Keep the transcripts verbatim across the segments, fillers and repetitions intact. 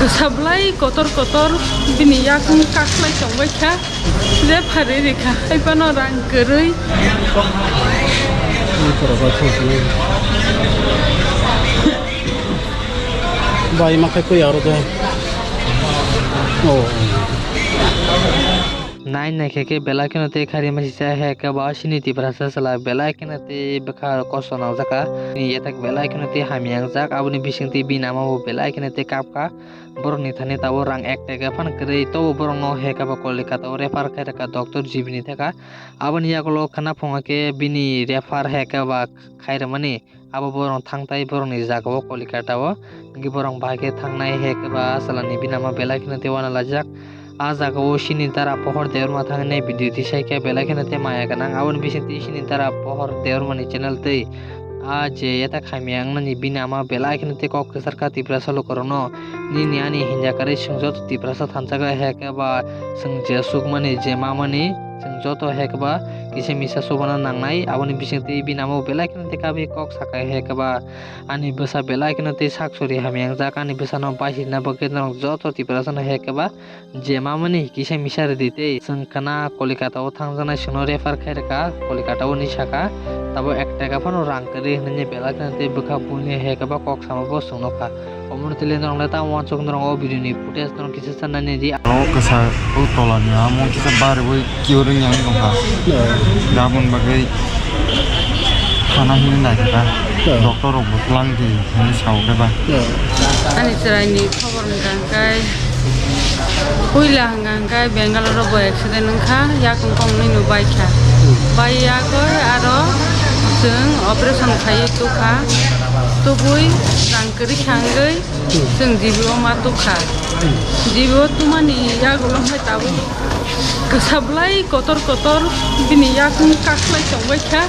Sablai kotor kotor bini yakung kaklai tongbai kha. Referee rikha, hai phano rang kwrwi. Bai ma khai koi aro de. Oh. Nai naikhe khe belai kheno tei khairima sisa hai khe ba sini Tiprasa chwla belai kheno tei bwkha kosto nangjak kha. Yathak belai kheno tei hamya wngjak, aboni bisingtwi bini ama bo belai kheno tei kap kha. Borokni thani tabuk rang ek taka phano kwrwi, tobo borokno hai khe ba Kolikatao refer khai rwkha doctor G B ni theka. Aboni yagulo khwna phungo khe bini refer hai khe ba khai rwmani. Abo borok thang tai borokni jagao Kolikatao, hwnkhe borok bahai khe thangnai hai khe ba chwlani bini ama belai kheno tei uanalaijak. A jagao sini dara Pohor Debbarma thangni video tisai khe belai kheno tei maya gwnang. Aboni bisingtwi sini dara Pohor Debbarmani channel tei a je yathak hamya wngnani bini ama belai kheno tei kok kwchar kha Tiprasa lukurokno. Nini ani hinja kwrwi chwng joto Tiprasa thansa khe hai khe ba chwng je sukmani je mamani chwng joto hai khe ba kisa misa chubana nangnai. Aboni bisingtwi bini ama belai kheno tei kabi kok sakai hai khe ba ani bwsa belai kheno tei sak sori hamya wngjak. Ani bwsano baisina bagwi norok joto Tiprasano hai khe ba je mamani kisa misa rwdi tei chwng khwna Kolikatao thangjaknai chwngno refer khai rwkha, Kolikatao hinwi sakha, tabuk ek taka phano rang kwrwi hwnwi belai kheno tei bwkha buini hai khe ba kok sama bo chwng nukha. Omono tei le norok le tamo uansuk norok o video ni footage norok kisa cha nai nai di. O kwsa o tola ni amo kisa bariwi kiui rwngya wng tongkha. Aboni bagwi thana hinwi naikha. Doctor rok bo twlang di hinwi sao khe ba. Ani chwraini khobor wngkha hwnkhe, puila hwnkha hwnkhe Bangalore o bo accident wngkha, yakung kong nwi no baikha. Bai yagwi aro chwng operation khaiwi tukha, tubui rang kwrwi kha wngwi chwng G B o ma tukha. G B o tumani yagulo hai tabuk kwsa bwlai kotor kotor bini yakung kaklai tongbaikha.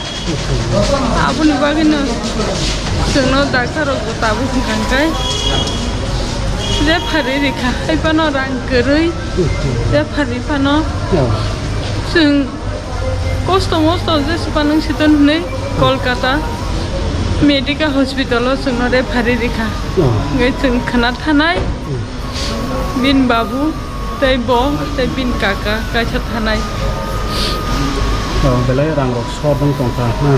Aboni bagwino chwngno daktar rokbo tabuk hwnkha hwnkhe referee rikha, hai phano rang kwrwi referee phano chwng kosto mosto jesa phano wngsiton hwnwi Kolkata medical hospital o chwngno referee rikha. Hwnkhe chwng khwna thanai. Bini babu tei bo tei bini kaka kaisa thanai. Oh, belai rang rok sor dong tongkha, ha?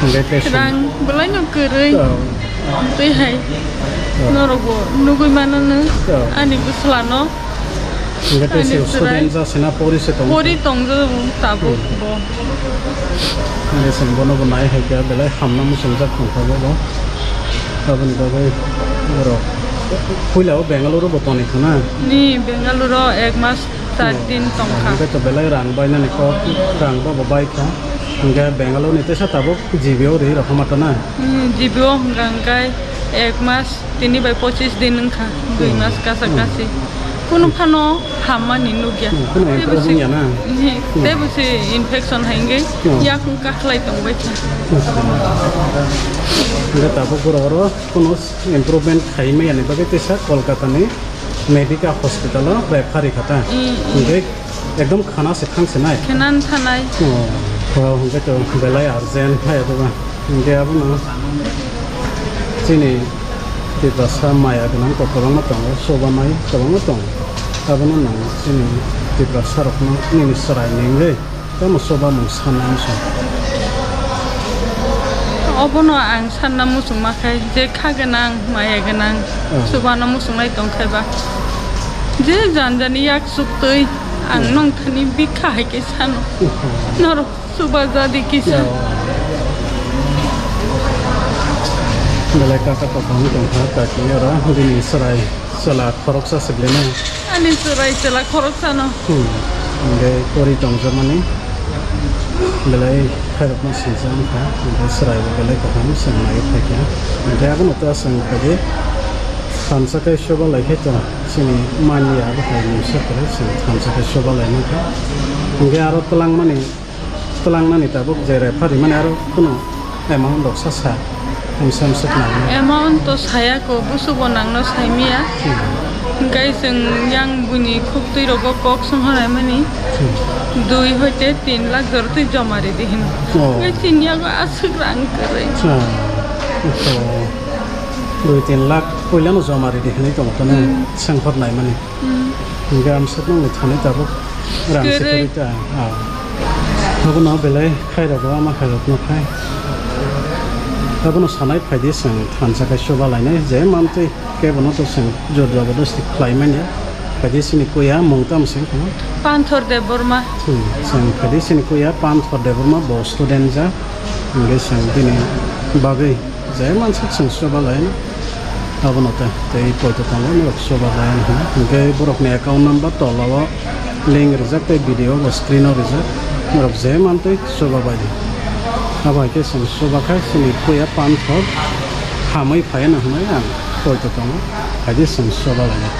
Hwnkhe tei sum- Rang belai no kwrwi. Oh. Tei hai. Oh. Norok bo nugwi mano no. Oh. Ani bwsla no. Hwnkhe tei ani se chwrai student ja sina pori se tong. Pori tong jo tabuk. Hmm. Bo. Hwnkhe chwng bono bo nai hai khe belai hamna muchungjak tongkha bo bo. Aboni bagwi borok puila o Bengaluru bo tonwi khna? Ni Bengaluru o ek mas char din tongkha. Hwnkhe to belai rang bainani kok, rang ba bo baikha. Hwnkhe Bengaluru ni teisa tabuk G B o ri rok homa to na? Ni G B o hwnkha hwnkhe ek mas tini bai pochis din wngkha, dui mas kasa kasi. Kunu phano hammani nukya. Hmm, kunu improve wngya na? Tei bo se infection hai wngwi yakung kakhlai tongbaikha. Hwnkhe tabuk borok oro kunu improvement khai maya ni bagwi teisa Kolkata ni Medica hospital o refer kha ta. Hmm, hmm. Hwnkhe ekdom khana se thang se nai. Khana thanai. Oh, oh, hwnkhe to belai urgent hai abo ba. Hwnkhe abono chini Tiprasa maya gwnang kok kwbangma tongo, chubanai kwbangma tongo. Abono nwng chini Tiprasa rokno nini chwrai ni wngwi tamo chubamung sanna muchung? Obono ang sanna muchungma khe je kha gwnang, maya gwnang, chubano muchungnai tong khe ba. Je jan jani yak chuktwi ang nong thani bikha hai khe sano. Norok Chuba jadi kisa. Belai kaka tokong tongkha kaki oro bini chwrai chwla khoroksa se belai no. Ani chwrai chwla khoroksa no. Hmm. Hwnkhe pori tongjakmani belai khairokma swijak wngkha. Hwnkhe chwrai bo belai kaham chwng naiwi phaikha. Hwnkhe abono ta chwng khaidi thansa khe chuba lai khe to chini manya abo hai mungsa kwrwi chwng thansa khe chuba lai mankha. Hwnkhe aro twlangmani Twlangnani tabuk je referee mani aro kunu amount rok sa sa, hamsa hamsa kwnang. Amount to saya ko, busubo nangno saimiya. Hmm. Hingkai chwng yang buini khuktwi rogo kok songhoraimani. Hmm. Dui hoite tin lakh jorotwi joma ridi hino. Oh. Hingkai chini yago aswk rang kwrwi. Acha. Oh. Dui tin lakh puilano joma ridi hinwi tongo tono. Hmm. Sengphor naimani. Hmm. Hingke amsuk nungni thani tabuk rang Kwrwi. Sikori ta. Ah. Abono belai khairok bo ama khairok no khai. Abono sanai phaidi seng thansa kai chuba lainai je mantwi kebono to seng jor jobodosti khlai manya. Phaidi sini kuya mung tam seng khama. Panthor Debbarma. Hmm. Seng phaidi sini kuya Panthor Debbarma bo student ja. Hingke seng bini bagwi je mansuk seng chuba lainai. Abono te tei poito tongo norok chuba bai hwnwi. Hwnkhe borokni account number tolao link rijak tei video bo screen o rijak. Norok je mantwi chuba bai di. Abo hai khe chwng chuba khe chini puya Panthor hamwi phaiano hwnwi ang poito tongo. Hai di chwng chuba bai.